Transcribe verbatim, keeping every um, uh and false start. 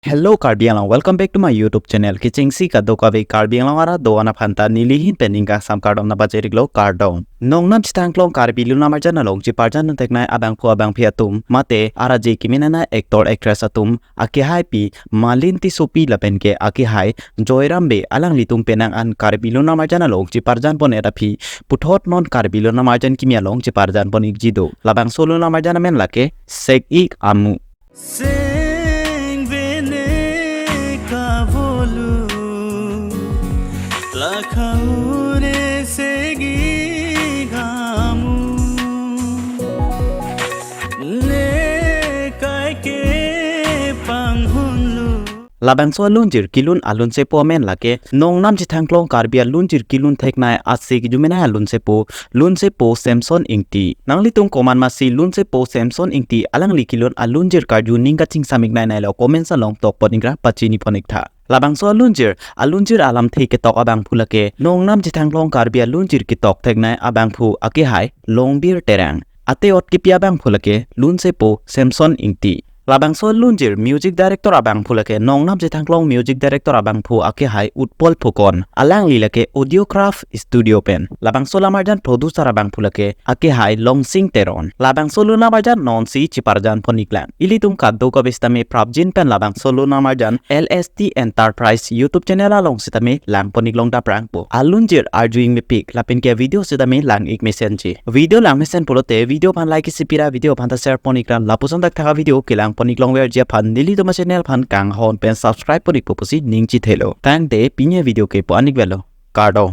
Hello Karbi Anglong, welcome back to my YouTube channel. Kechengsi kadokave Karbi Anglong arat do-an aphanta nelihin pen ning kangsam kardom nangpachiriklo, kardom. Nongnam chethangklong Karbi Lun Amarjan along cheparjan theknei abangphu abangphi atum, mate araje kemenanei actor actress atum, akehaipi Malin Tissopi lapenke akehai Joyram Bey, alanglitum penang an Karbi Lun Amarjan along cheparjan pon-et aphi puthot non Karbi Lun Amarjan kimi along cheparjan pon-ikji do. Labangso Lun Amarjan amen lake Sek-ik Amu. Seng vene kavolu, lakhaure segi gamu, ne kaike panghunlu. Labangso alunjir kelun alunsepo amen lake nongnam chethangklong Karbi alunjir kelun theknei asek jumenai alunsepo, Lunsepo Samson Ingti. Nanglitum komat masi Lunsepo Samson Ingti alangli kelun alunjir karju ning kachingsam-iknei neilo comment along tok pon-ikra, pachini pon-iktha. Labangso alunjir, alunjir alamthe ketok abangphu lake nongnam chethangklong Karbi alunjir ketok theknei abangphu akehai Longbir Terang. Ate-ot kepi abangphu lake Lunsepo Samson Ingti. Labangso alunjir music director abangphu lake nongnam chethangklong music director abangphu akehai Utpal Phukan. Alangli lake Audiocraft Studio pen. Labangso Lun Amarjan producer abangphu lake akehai Longsing Teron. Labangso Lun Amarjan nonsi cheparjan pon-iklang. Ilitum kadokave sitame prapjin pen labangso Lun Amarjan L S T Enterprise YouTube channel along sitame lang pon-iklong daprangpo. Alunjir arju-ik mepik lapenke video sitame lang-ik mesenji. Video lang mesen pulote video aphan like isi pira, video aphanta share pon-ikra, lapuson thakthak avideo kelang pon-iklong verji aphan nelitum achannel aphan kanghon pen subscribe pon-ikpo pusi ning chethelo. Tangte pini avideo ke pu-an-ik avelo. Kardom.